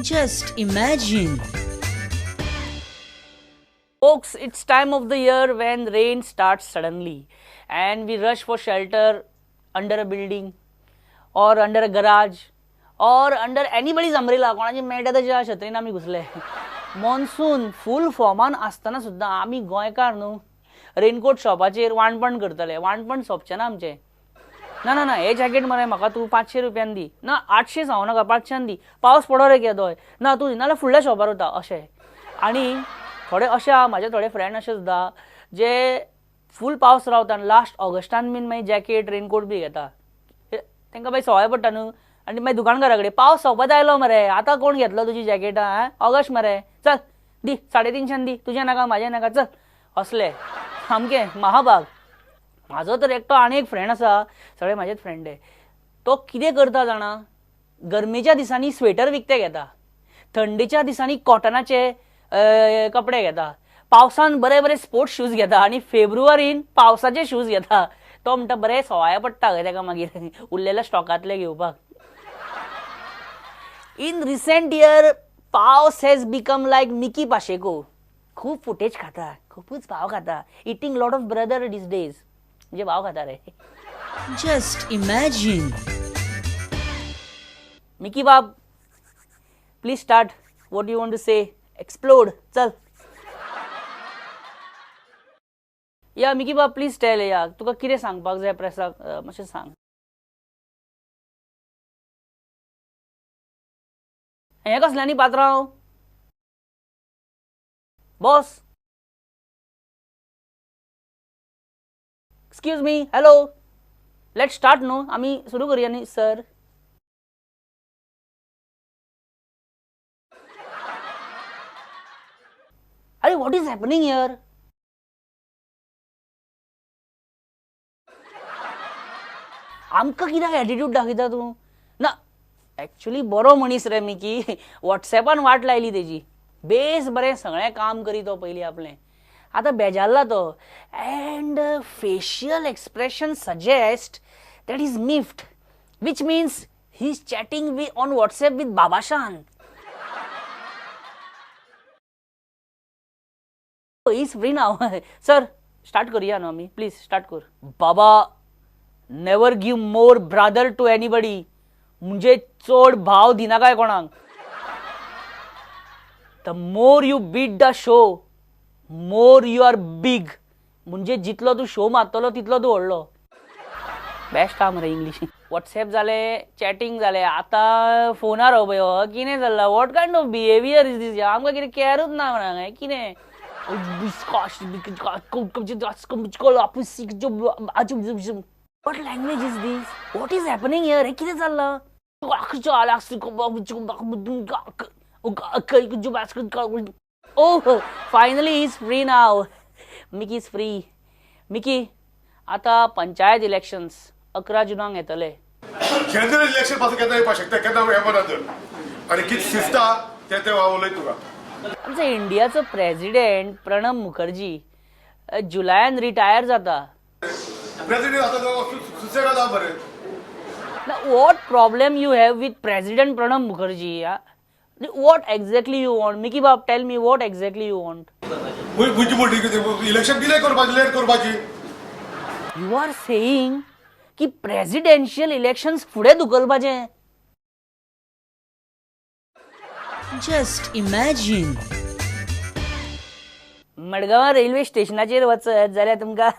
Just imagine. Folks, it's time of the year when rain starts suddenly and we rush for shelter under a building or under a garage or under anybody's umbrella. कोणाची मेळटा तशा छत्रीन आमी घुसले. Monsoon फूल फॉर्मान आसतना सुद्दां आमी गोंयकार न्हू रेनकोट शॉपाचेर वाणपण करतले. वाणपण सोंपचें ना आमचें. ना ना ना, हे जॅकेट मरे म्हाका तूं 500 रुपयान दी, ना 800 सांगू नाका, 500 दी, पावस पडो रे केदोय, ना तूं नाल्यार फुडल्या शॉपार वता अशें. आनी थोडे अशे आहा म्हाजे थोडे फ्रेंड अशे सुद्दां जे फूल पावस रावता आनी लास्ट ऑगस्टान बीन मागीर जॅकेट रेनकोट बी घेता. तांकां मागीर सवाय पडटा न्हू. आनी मागीर दुकानकारा कडेन पावस सोंपत आयलो मरे, आतां कोण घेतलो तुजी जॅकेटां, ऑगस्ट मरे, चल दी 350 दी, तुजें नाका म्हाजें नाका, चल. असले सामकें महाभाग. म्हाजो तर एकटो आनी एक फ्रेंड आसा, सगळे म्हाजेच फ्रेंड हे, तो कितें करता जाणा, गरमेच्या दिसांनी स्वेटर विकते घेता, थंडेच्या दिसांनी कॉटनाचे कपडे घेता, पावसान बरे बरे स्पोर्ट्स शूज घेता आनी फेब्रुवारीन पावसाचे शूज घेता. तो म्हणटा बरे सवाय पडटा खंय ताका मागीर उरलेल्या स्टॉकांतले घेवपाक. इन रिसेंट इयर पावस has become like Mickey Pacheco. खूब फुटेज खाता, खुबूच भाव खाता, eating lot of brother these days, म्हणजे भाव खाता रे. Just imagine. Mickey बाब, please start, what you want to say, explode, चल. या मिकी बाब प्लीज टेल, या तुका कितें सांगपाक जाय प्रेसाक मातशें सांग. हें कसल्यांनी पात्रांव boss, excuse me, hello, let start न्हू, आमी सुरू करुया न्ही सर. अरे what is happening here? आमकां कित्याक एटिट्यूड दाखयता तूं? ना एक्चुली बरो मनीस रे मिकी, वॉट्सॅपान वाट लायली तेजी, बेस बरें सगळें काम करी तो पयलीं आपलें, आतां बेजारला तो. And facial expression suggest that is miffed, which means he is chatting on WhatsApp with Babashan. He is free now. Sir start करुया न्हू आमी, प्लीज स्टार्ट कर. बाबा, never give more brother to anybody, म्हणजे चड भाव दिनाकाय कोणाक. The more you beat the show more you are big, म्हणजे जितलो तूं शो मारतलो तितलो तूं व्हडलो. बेस्ट आहा मरे इंग्लीश. वॉट्सॅप जालें, चॅटींग जालें, आतां फोनार हो पळय कितें चल्लां, what kind of behaviour is this? आमकां कितें कॅरूच ना म्हणा कितें. What language is this? What is happening here? हे कितें चल्लां? Oh, finally he is free now. Mickey is free. Mickey, आतां पंचायत इलेक्शन्स 11 जुनाक येतले. जनरल इलेक्शन पासून केन्ना येवपाक शकता, केन्ना येवपा ना, आनी कितें शिजता तें तें हांव उलयता तुका. आमचो इंडियाचो प्रेसिडेंट प्रणब मुखर्जी जुलयान रिटायर जाता. प्रेसिडेंट आतां सुसेगाद आहा बरें. What problem you have with president Pranab Mukherjee? What exactly you want? Mickey बाब, tell me what exactly you want. Election delay करपाची, लेट करपाची. You are saying की प्रेसिडेन्शियल इलेक्शन्स फुडें धुकलपाचें? Just imagine. मडगांवां रेल्वे स्टेशनाचेर वचत जाल्यार तुमकां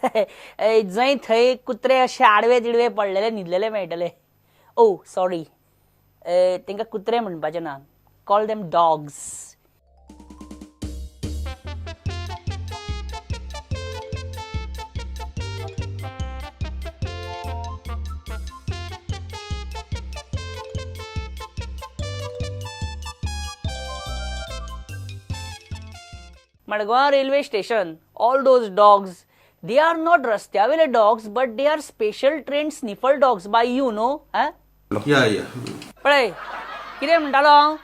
जंय थंय कुत्रे अशे आडवे तिडवे पडलेले न्हिदलेले मेळटले. ओ सॉरी, तांकां कुत्रे म्हणपाचें ना, call them dogs. Madgaon railway station, all those dogs, they are not रस्त्यावेले dogs, but they are special trained sniffer dogs by you know. Yeah yeah. पळय कितें म्हणटालो हांव,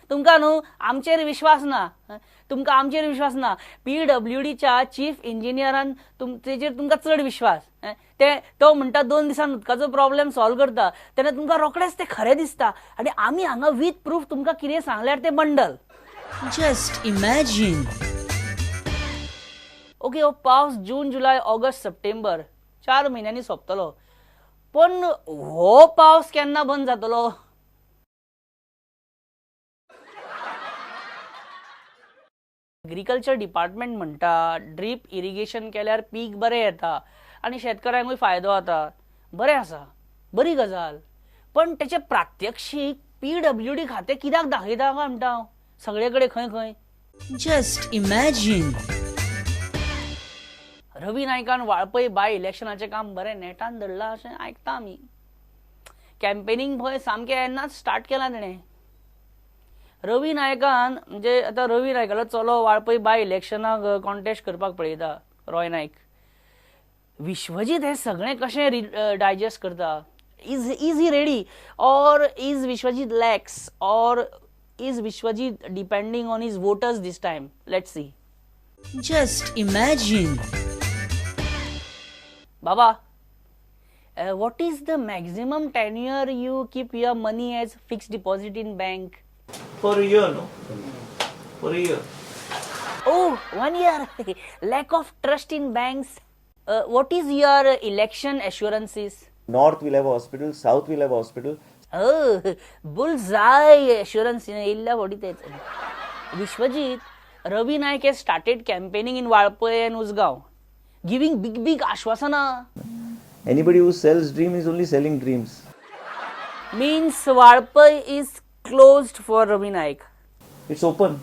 तुमकां न्हू आमचेर विश्वास ना, तुमकां आमचेर विश्वास ना. PWDच्या चीफ इंजिनियरान तेजेर तुमकां चड विश्वास. ते तो म्हणटा 2 दिसान उदकाचो प्रॉब्लेम सॉल्व करता तेन्ना तुमकां रोखडेंच तें खरें दिसता आनी आमी हांगा विथ प्रूफ तुमकां कितें सांगल्यार तें बंडल. Just imagine. Okay, हो पावस जून, जुलय, ऑगस्ट, सप्टेंबर 4 म्हयन्यांनी सोंपतलो, पण हो पावस केन्ना बंद जातलो? एग्रीकल्चर डिपार्टमेंट म्हणटा ड्रीप इरिगेशन केल्यार पीक बरें येता आनी शेतकारांकूय फायदो जाता. बरें आसा, बरी गजाल, पण तेचें प्रात्यक्षीक PWD खातें कित्याक दाखयता काय म्हणटा हांव सगळे कडेन खंय खंय. Just imagine. रवी नायकान वाळपय बाय इलेक्शनाचें काम बरें नेटान धरलां अशें आयकता आमी. कॅम्पेनिंग पळय सामकें येन्नाच स्टार्ट केलां तेणें. रवी नायकान म्हणजे आतां रवी नायकालो चलो वाळपय बाय इलेक्शनाक कॉन्टेस्ट करपाक पळयता, रॉय नायक. विश्वजीत हें सगळें कशें डायजेस्ट करता? Is he ready or is Vishwajit lax or is Vishwajit depending on his voters this time? Let's see. Just imagine. Baba, what is the maximum tenure you keep your money as fixed deposit in bank? For a year, no? For a year. Oh, 1 year. Lack of trust in banks. What is your election assurances? North will have a hospital, South will have a hospital. Oh, bullseye assurance. Illa Vishwajit, Ravi Naik has started campaigning in Valpoi and Usgaon, giving big, big ashwasana. Anybody who sells dream is only selling dreams. Means Valpoi is closed for Ravi Naik. It's open.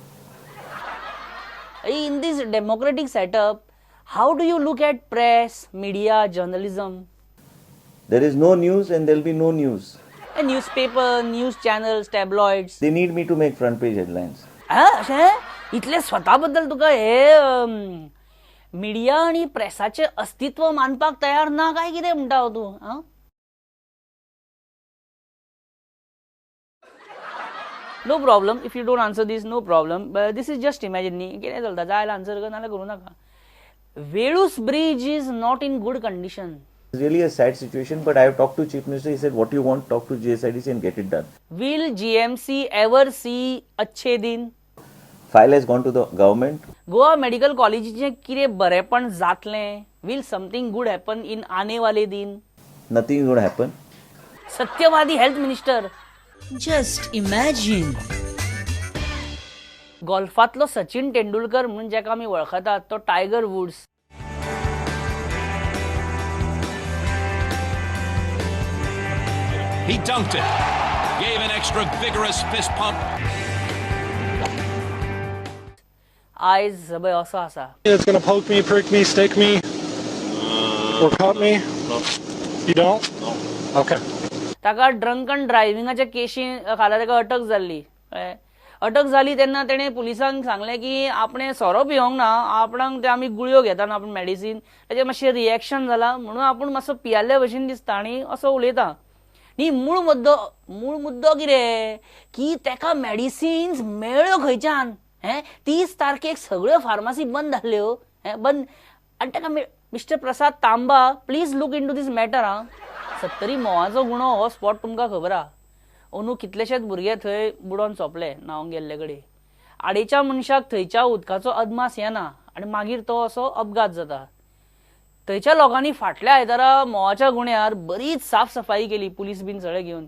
In this democratic setup, how do you look at press, media, journalism? There is no news and there will be no news. A newspaper, news channels, tabloids. They need me to make front page headlines. अशें इतले स्वता बद्दल तुका हे media आनी प्रेसाचें अस्तित्व मानपाक तयार ना काय कितें म्हणटा हो तूं? आं, no problem if you don't answer this, no problem. This is just imagine न्ही, कितें चलता जाय जाल्यार आन्सर कर नाजाल्यार करूं नाका. Velus bridge is not in good condition. It's really a sad situation, but I have talked to Chief Minister. He said, what you want, talk to GSIDC and get it done. Will GMC ever see Achhe Din? File has gone to the government. Goa Medical College कितें बरेपण जातलें? Will something good happen in आने वाले दिन? Nothing is going to happen. Satyavadi health minister. Just imagine. गोल्फांतलो Sachin Tendulkar म्हणून जाका आमी वळखतात तो tiger Woods. He dunked it, gave an extra vigorous fist pump. आयज सगळे असो आसा. It's gonna poke me, prick me, stick me, or cut me? No. You don't? No. Okay. ताका ड्रंकन ड्रायव्हिंगाच्या केशी खाला ताका अटक जाल्ली. अटक जाली तेन्ना तेणें पुलिसांक सांगलें की आपणें सोरो पिवंक ना, आपणाक ते आमी गुळयो घेता ना आपूण मेडिसीन, ताचें मातशें रिएक्शन जालां म्हणून आपूण मातसो पियाल्ल्या भशेन दिसता आनी असो उलयता. न्ही, मूळ मुद्दो कितें की ताका मेडिसिन्स मेळ्ळ्यो खंयच्यान? हें 30 तारखेक सगळ्यो फार्मासी बंद जाल्ल्यो, हें बंद आनी ताका mister Prasad Tamba, please look into this matter. आं, 70 मोवाचो गुणो हो स्पॉट तुमकां खबर आहा. अंदू कितलेशेच भुरगे थंय बुडोन सोंपले न्हावंक गेल्ले कडेन. आडेच्या मनशाक थंयच्या उदकाचो अदमास येना आनी मागीर तो असो अपघात जाता. थंयच्या लोकांनी फाटल्या आयतारा मोवाच्या गुण्यार बरीच साफसफाई केली, पुलीस बीन सगळे घेवन.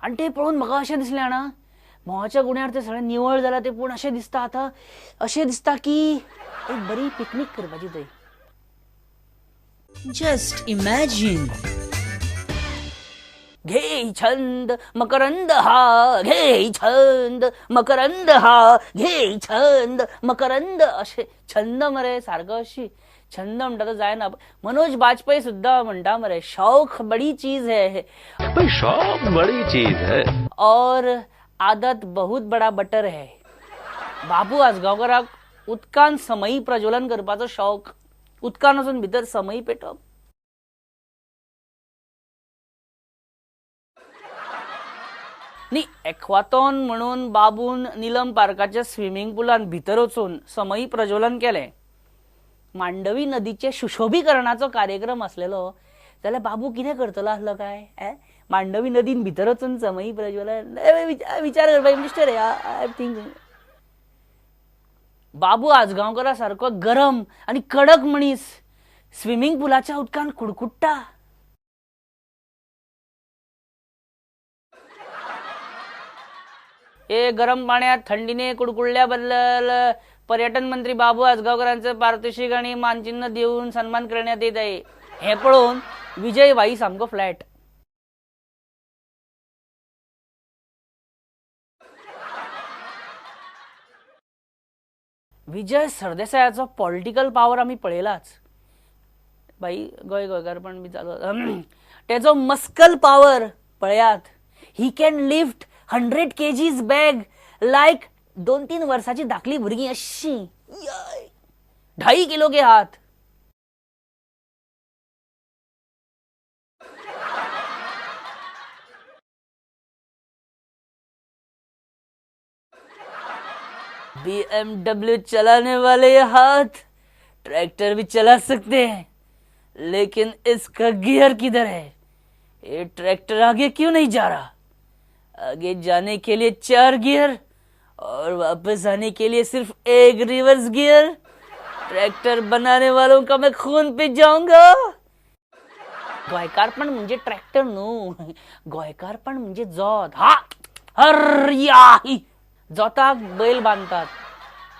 आनी ते पळोवन म्हाका अशें दिसलें जाणा, मोवाच्या गुण्यार ते सगळें निवळ जालां तें पळोवन अशें दिसता आतां, अशें दिसता की एक बरी पिकनीक करपाची थंय. Just imagine. घे छंद मकरंद हा, घे छंद मकरंद हा, घे छंद मकरंद, अशें छंद मरे सारको अशी छंद म्हणटा तो जायना. मनोज बाजपेयी सुद्दां म्हणटा मरे, शौक बडी चीज है, शौक बडी चीज है और आदत बहुत बडा बटर है. बाबू आजगांवकाराक उदकान समयी प्रज्वलन करपाचो शौक, उदकान वचून भितर समयी पेटप. न्ही, एक्वाथॉन म्हणून बाबून निलम पार्काच्या स्विमींग पुलान भितर वचून समयी प्रज्वलन केलें. मांडवी नदीचे सुशोभीकरणाचो कार्यक्रम आसलेलो, जाल्यार बाबू कितें करतलो आसलो काय? मांडवी नदीन भितर वचून समई प्रज्वला विचार करपाक मिस्टर I think. बाबू आजगांवकरा सारको गरम आनी कडक मनीस स्विमींग पुलाच्या उदकान कुडकुडटा. हे गरम पाण्यात थंडीने कुडकुडल्याबद्दल पर्यटन मंत्री बाबू आजगावकरांचं पारितोषिक आणि मानचिन्ह देऊन सन्मान करण्यात येत आहे. हे पळोवन विजय भाई सामको फ्लॅट. विजय सरदेसायाचो पॉलिटिकल पावर आमी पळयलाच बाई, गोंय गोंयकारपण बी चालू. तेजो मस्कल पावर पळयात. He can lift 100 kgs bag like 2-3 वर्साची धाकली भुरगीं अशी. 2.5 किलो के हात. BMW चलाने वाले हाथ ट्रैक्टर भी चला सकते हैं, लेकिन इसका गियर किधर है? ये ट्रैक्टर आगे क्यों नहीं जा रहा? आगे जाने के लिए 4 गियर और वापस आने के लिए सिर्फ 1 रिवर्स गियर। ट्रैक्टर बनाने वालों का मैं खून पी जाऊंगा। गोंयकारपण म्हणजे ट्रॅक्टर न्हू, गोंयकारपण म्हणजे जोत. हा हर या जोताक बैल बांदतात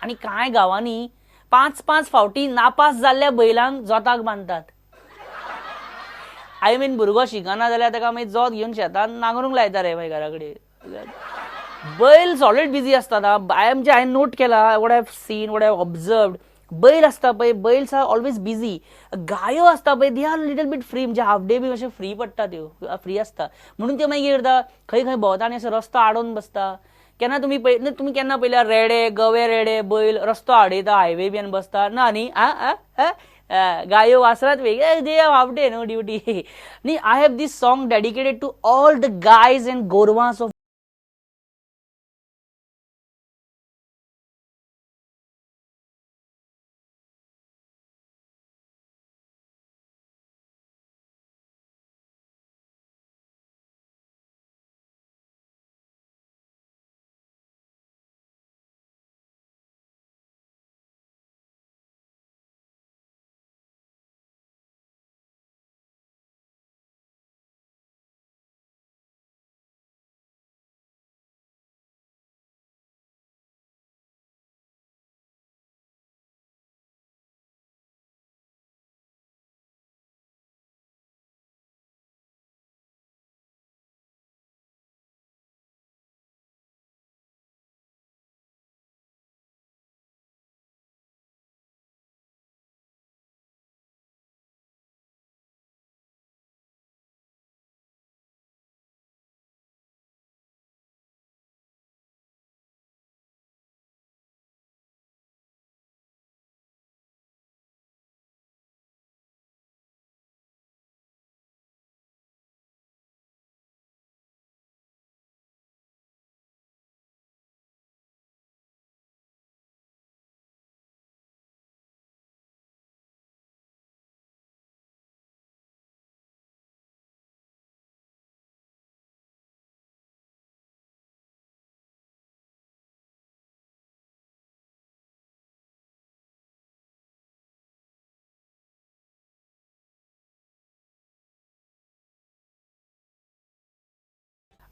आनी कांय गांवांनी 5-5 फावटी नापास जाल्ल्या बैलांक जोताक बांदतात. I mean भुरगो शिकना जाल्यार ताका मागीर जोत घेवन शेतान नांगरूंक लायता रे मागीर घरा कडेन. बैल सॉलिड बिजी आसतात. I am जे हांवें नोट केला, what I have seen, what I have observed, बैल आसता पळय, बैल्स are always busy. गायो आसता पळय, they are little bit free, म्हणजे हाफ डे बी मातशें फ्री पडटा, त्यो फ्री आसता म्हणून त्यो मागीर कितें करता, खंय खंय भोंवता आनी असो रस्तो आडोवन बसता. केन्ना तुमी पळय, तुमी केन्ना पळयल्या रेडे गवे रेडे बैल रस्तो आडयता हायवे बी आनी बसता ना न्ही? आ गायो वासरात वेगळे, they have half day न्हू ड्युटी न्ही. I have this song dedicated to all the guys and गोरवांस of.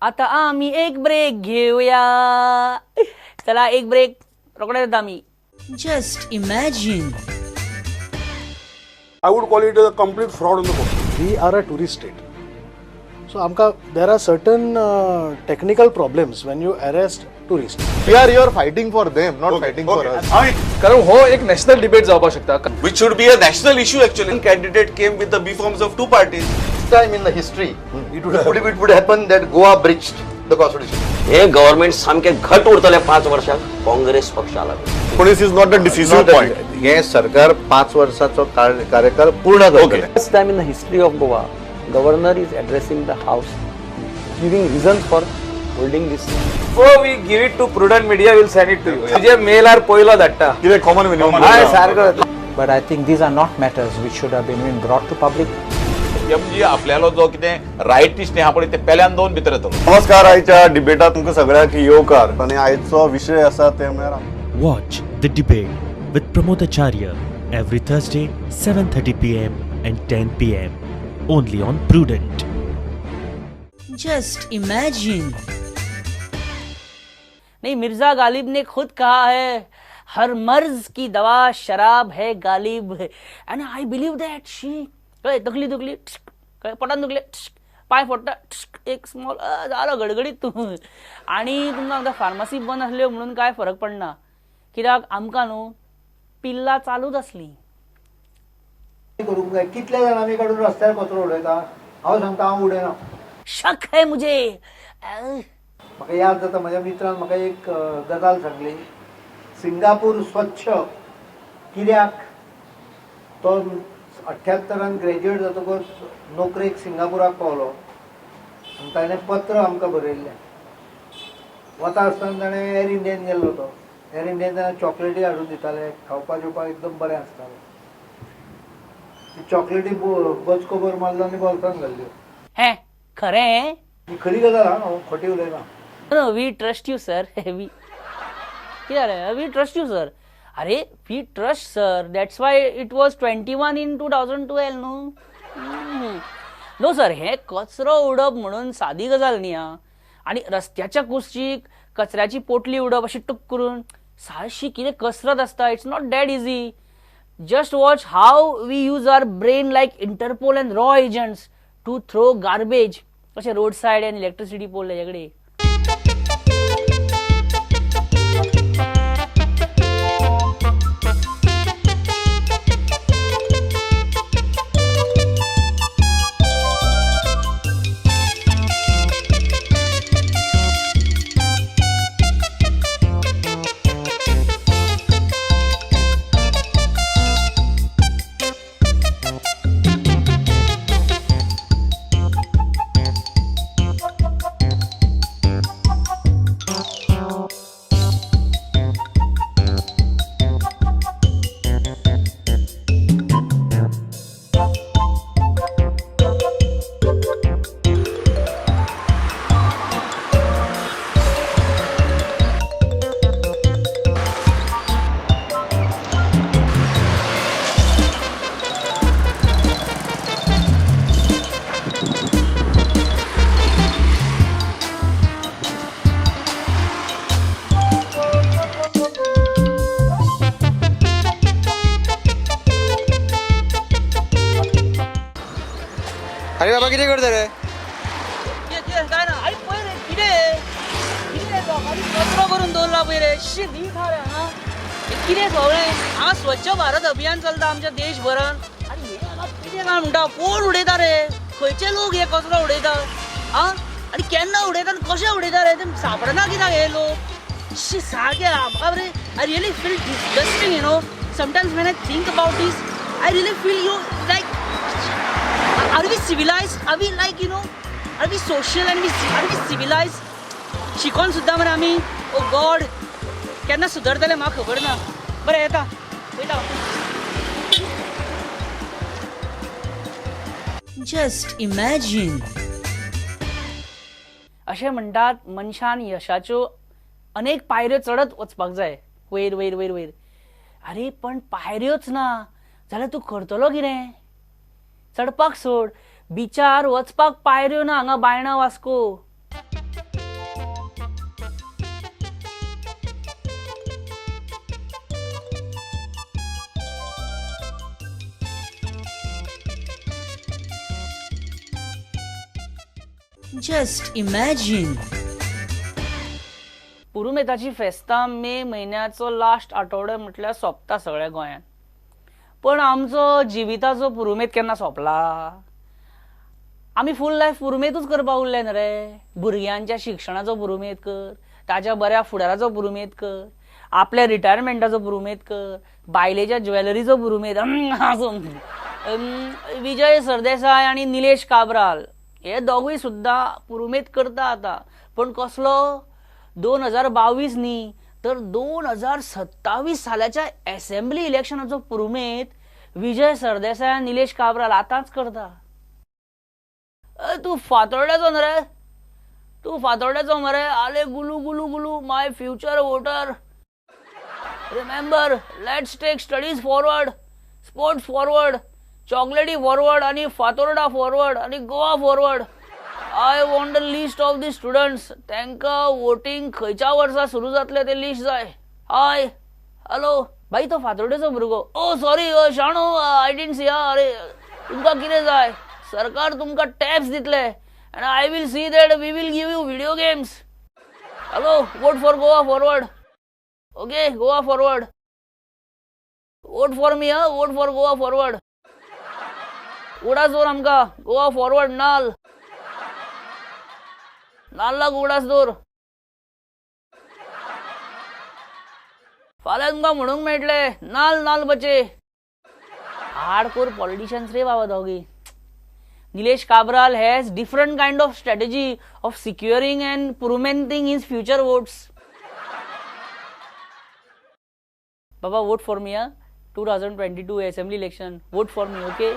आता आम्ही एक ब्रेक घेऊया. चला एक ब्रेक रोकडे येता आम्ही. Just imagine. I would call it a complete fraud on the government. We are a tourist state. So आमकां there are certain technical problems when you arrest tourists. We are here fighting for them, not fighting for us. कारण हो एक national debate जावपाक शकता. Which should be a national issue actually. Candidate came with the B forms of 2 parties. Time in the history, it would happen that Goa breached the constitution. हे government सामके घट उरतले 5 वर्षां काँग्रेस पक्षाला. Police is not the decisive point. हे सरकार 5 वर्षाचो कार्यकाळ पूर्ण करतले. First time in the history of Goa, governor is addressing the house, giving reasons for holding this. Before we give it to Prudent Media, we'll send it to you. तुझे malar पयलो धाडटा. कितें common minimum? हय सारको. But I think these are not matters which should have been brought to public. MG आपल्यालो जो कितें रायटिस्ट आहा पळय ते पेल्यान दोन भितर येतलो. नमस्कार, आयच्या डिबेटात तुमकां सगळ्यांक येवकार आनी आयचो विशय आसा ते म्हळ्यार Watch The Debate with Pramod Acharya every Thursday 7:30 pm and 10 pm only on Prudent. Just imagine. नहीं, मिर्जा गालिब ने खुद कहा है, हर मर्ज की दवा शराब है Ghalib, and I believe that. शी, कळ्ळें? तकली दुखली, कळ्ळें? पोटान दुखले, पांय फोडटा, एक स्मॉल जालो गडगडीत तूं. आनी तुमकां सांगता, फार्मासी बंद आसल्यो म्हणून कांय फरक पडना, कित्याक आमकां न्हू पिल्लां चालूच आसलीं. करूंक जाय. कितल्या जाणांनी काडून रस्त्यार कचरो उडयता? हांव सांगता, हांव उडयना. शक है मुझे. म्हाका याद जाता, म्हज्या मित्रान म्हाका एक गजाल सांगली. सिंगापूर स्वच्छ कित्याक? तो 78न ग्रॅज्युएट जातकच नोकरेक सिंगापुराक पावलो आनी ताणें पत्र आमकां बरयल्लें. वता आसतना ताणें एअर इंडियन गेल्लो. तो एअर इंडियन ताणें चॉकलेटी हाडून दिताले, खावपा जेवपाक एकदम बरें आसतालें. ती चॉकलेटी बचको भर मारलो आनी बोल्सांत घाल्ल्यो. हें खरें? ही खरी गजाल हा, हांव खोटी उलयना. No, we trust you, sir. We कितें जालें? We trust you, sir. अरे, we trust sir, that's why it was 21 in 2012 न्हू. नो सर, हें कचरो उडप म्हणून सादी गजाल न्ही आं. आनी रस्त्याच्या कुशीक कचऱ्याची पोटली उडप अशी टूक करून, सारशी कितें कसरत आसता. It's not that easy. Just watch how we use our brain like Interpol and RAW agents to throw garbage अशें road side and electricity pole हेजे कडेन. अरे बाबा, कितें करता रे? कितें काय ना. आरे पळय रे, कितें कितें लोकांनी कचरो करून दवरला पळय रे. शी, दी खा रे हांगा. हें कितें सगळें हांगा स्वच्छ भारत अभियान चलता आमच्या देशभरान आनी हे हांगा कितें काय म्हणटा? कोण उडयता रे? खंयचे लोक हे कचरो उडयता आं? आनी केन्ना उडयता आनी कशें उडयता रे? ते सापडना कित्याक हे लोक? शी, सारकें म्हाका रे, I really feel disgusting. Sometimes when I think about this, I really feel you like, are we civilized? Are we like, are we social and we are we civilized? शिकोन सुद्दां मरे आमी. ओ गॉड, केन्ना सुदरतले म्हाका खबर ना. बरें, येता, वयता. Just imagine. अशें म्हणटात, मनशान यशाच्यो अनेक पायऱ्यो चडत वचपाक जाय, वयर वयर वयर वयर. अरे, पण पायऱ्योच ना जाल्यार तूं करतलो कितें? चडपाक सोड, बिचार वचपाक पायऱ्यो ना हांगा बायणा वास्को. Just imagine. पुरुमेताची फेस्तां मे म्हयन्याचो लास्ट आठवडो म्हटल्यार सोंपता सगळ्या गोंयांत, पण आमचो जिविताचो पुरुमेत केन्ना सोंपला? आमी फूल लायफ पुरुमेतूच करपाक उरले न्ही रे. भुरग्यांच्या शिक्षणाचो पुरुमेत कर, ताच्या बऱ्या फुडाराचो पुरुमेत कर, आपल्या रिटायरमेंटाचो पुरुमेत कर, बायलेच्या ज्वेलरीचो पुरुमेत. आसूं, विजय सरदेसाय आनी निलेश काब्राल हे दोगूय सुद्दां पुरुमेत करता आतां, पण कसलो? 2022 न्ही तर 2027 सालाच्या एसेंब्ली इलेक्शनाचो पुरुमेत विजय सरदेसाय आनी निलेश काब्राल आतांच करता. तूं फातोर्ड्याचो न्हय रे, तूं फातोर्ड्याचो मरे, आले Gulu Gulu Gulu, my future voter. Remember, let's take studies forward, sports forward, चॉकलेटी forward आनी फातोर्डा फॉरवर्ड आनी Goa forward. I want the list of the students, तांकां वोटींग खंयच्या वर्सा सुरू जातलें तें लिस्ट जाय. हाय हॅलो बाई, तो फातोर्डेचो भुरगो. ओ sorry Shanu, I didn't C. अरे तुमकां कितें जाय? सरकार तुमकां टॅब्स दितले and I will see that we will give you video games. Hello, vote for Goa forward. Okay, Goa forward. Vote for me. हा, vote for Goa forward. उडास दवर आमकां, गोवा फॉरवर्ड. नाल नाल्लाक उडास दवर. फाल्यां तुमकां म्हणूंक मेळटलें, नाल नाल बचे. हार्डकोर पॉलिटिशियन्स रे बाबा दोगी. Nilesh Cabral has different kind of strategy of securing and पुरुमेंतींग his future votes. Baba, vote for me. हा, 2022 assembly election, vote for me. Okay,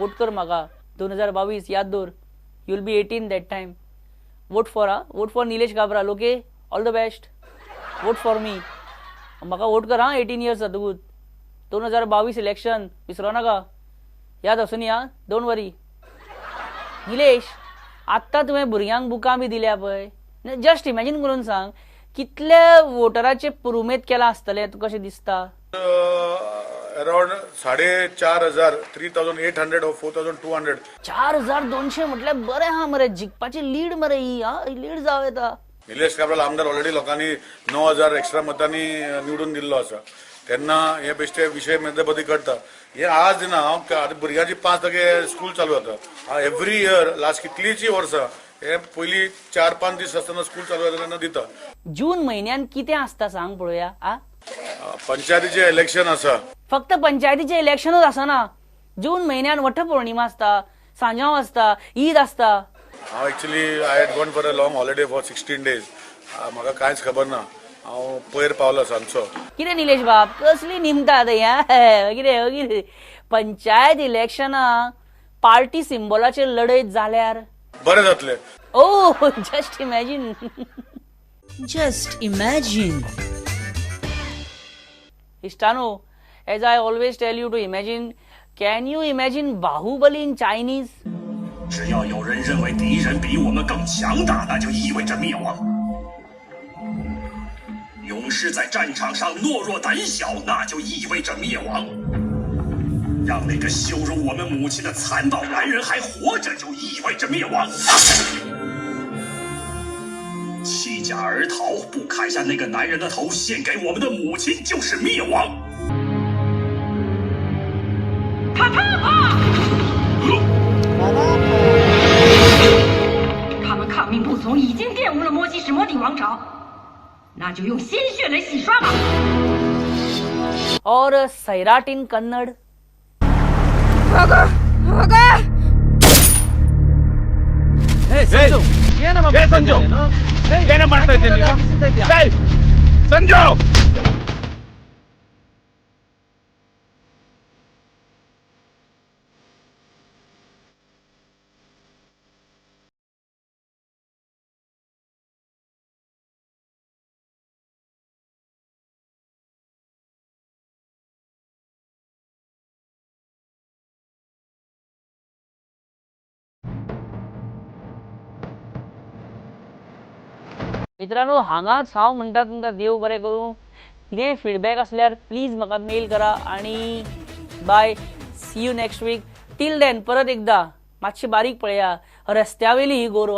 vote कर म्हाका. 2022 याद दवर, you will be 18 that time. Vote for, हा, vote for Nilesh Cabral. Okay, all the best. Vote for me. म्हाका vote कर. हा, 18 years जातकूच 2022 इलेक्शन विसरो नाका, याद आसूं न्ही. हा, don't worry. Nilesh, आत्तां तुवें भुरग्यांक बुकां बी दिल्या पळय, जस्ट इमॅजीन करून सांग कितल्या वोटराचे पुरुमेत केलां आसतलें, तुका कशें दिसता? Around 4,500, 3,800 or 4,200. 4,200 म्हटल्यार बरें आहा मरे, जिखपाची लीड मरे ही. हा, लीड जावं येता. निलेश काब्राल आमदार ऑलरेडी लोकांनी 9,000 एक्स्ट्रा मतांनी निवडून दिल्लो आसा. तेन्ना हे बेश्टे विशय मदे करता हे आज दिना. हांव आतां भुरग्यांची 5 स्कूल चालू जाता एवरी इयर, लास्ट कितलींची वर्सां हे पयलीं 4-5 दीस आसतना स्कूल चालू जाता तेन्ना दिता. जून म्हयन्यान कितें आसता सांग पळोवया. आ, पंचायतीचें इलेक्शन आसा. फक्त पंचायतीचें इलेक्शनूच आसना, जून म्हयन्यान वट पौर्णिमा आसता, सांजांव आसता, ईद आसता. हांव actually I had gone for a long holiday for 16 days. म्हाका कांयच खबर ना. हांव पयर पावलो सांजचो. कितें निलेश बाब, कसली निमता आतां हें? कितें कितें पंचायत इलेक्शनां पार्टी सिम्बॉलाचेर लढयत जाल्यार बरें जातलें. Oh, just imagine. Just imagine. इश्टानो, as I always tell you to imagine, can you imagine Baahubali in Chinese? 只要有人认为敌人比我们更强大，那就意味着灭亡。勇士在战场上懦弱胆小，那就意味着灭亡。让那个羞辱我们母亲的残暴男人还活着，就意味着灭亡。弃家而逃，不砍下那个男人的头献给我们的母亲，就是灭亡。啪啪啪！他们抗命不从，已经玷污了摩西史摩底王朝，那就用鲜血来洗刷吧。 Aur Sairat in Kannada. Sanju. मित्रांनो, हांगाच हांव म्हणटा तुमकां देव बरें करूं. कितेंय फिडबॅक आसल्यार प्लीज म्हाका मेल करा आनी bye, see you next week. Till then परत एकदा मातशी बारीक पळया रस्त्यावेली ही गोरवां.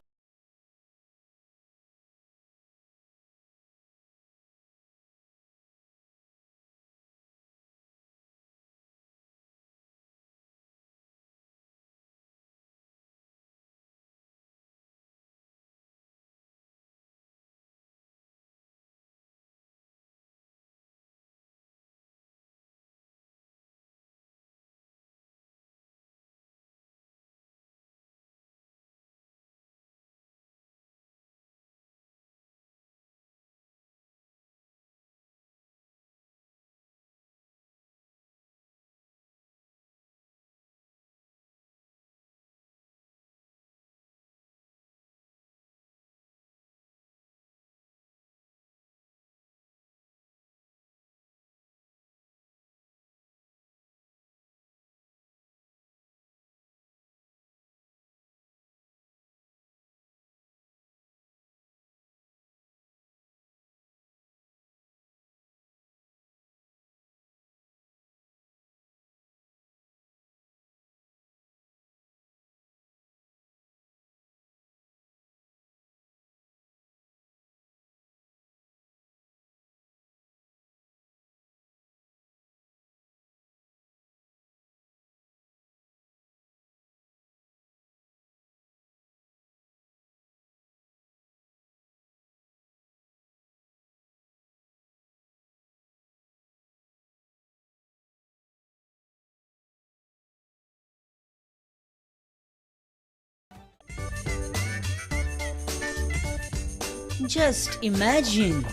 Just imagine.